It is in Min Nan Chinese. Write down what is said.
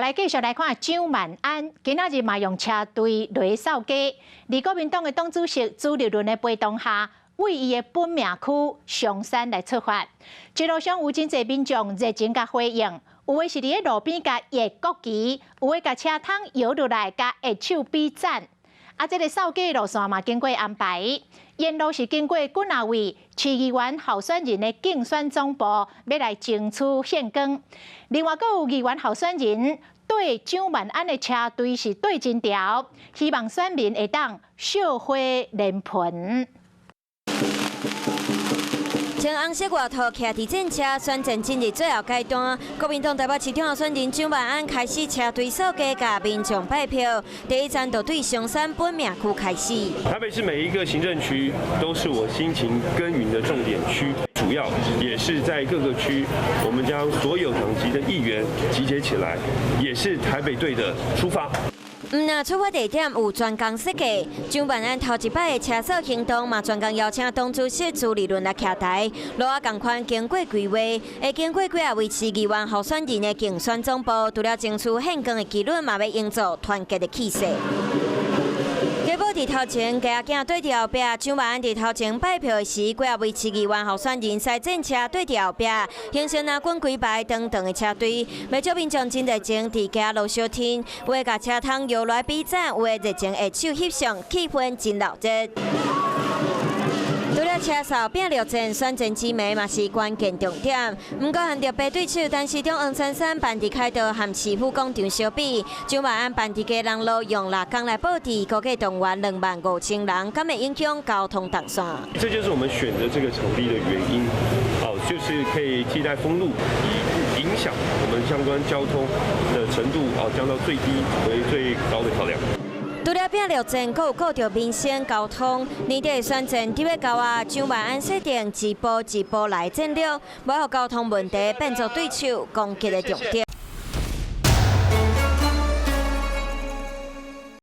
來繼續來看蔣萬安，今仔日嘛用車隊來掃街。佇國民黨的黨主席朱立倫的陪同下，為伊的本命區松山來出發。一路上有真濟民眾熱情共歡迎，有的是佇咧路邊共掖國旗，有的共車窗搖落來共握手比讚。啊，這個掃街路線嘛經過安排，沿路是經過幾若位市議員候選人的競選總部，欲來爭取獻光。另外，閣有議員候選人對蔣萬安的車隊是對真牢，希望選民會當笑話連頻。穿紅色外套徛佇戰車，選戰進入最後階段。國民黨台北市長候選人蔣萬安開始車隊掃街，共民眾拜票。第一站就對松山本命區開始。台北市每一個行政區都是我辛勤耕耘的重點區，主要也是在各個區，我們將所有黨籍的議員集結起來，也是台北隊的出發。毋但出發地點有專工設計，蔣萬安頭一擺的車掃行動嘛，專工邀請黨主席朱立倫來徛台，路仔仝款經過規劃，會經過幾仔位市議員候選人的競選總部，除了爭取獻光的機率，嘛欲營造團結的氣勢。街寶佇頭前，家仔對佇後壁，蔣萬安佇頭前拜票時，幾仔位市議員候選人駛戰車對佇後壁，形成藍軍規排長長的車隊。袂少民眾真熱情，佇街路相挺，有的共車窗搖來比讚，有的熱情握手翕相，氣氛真熱鬧。除了車掃拼六戰，選戰之暝嘛是關鍵重點。毋過和著白對手，陳時中黃珊珊辦佇凱道和市府廣場相比，蔣萬安辦佇基隆路用六工來布置，估計動員25,000人，敢會影響交通動線？這就是我們選擇這個場地的原因，哦，就是可以替代封路，以影響我們相關交通的程度，哦，降到最低為最高的考量。除了拼六戰，閣有顧著民生交通。年底選戰佇欲到啊，蔣萬安設定一步一步來戰略，無予交通問題變做對手攻擊的重點。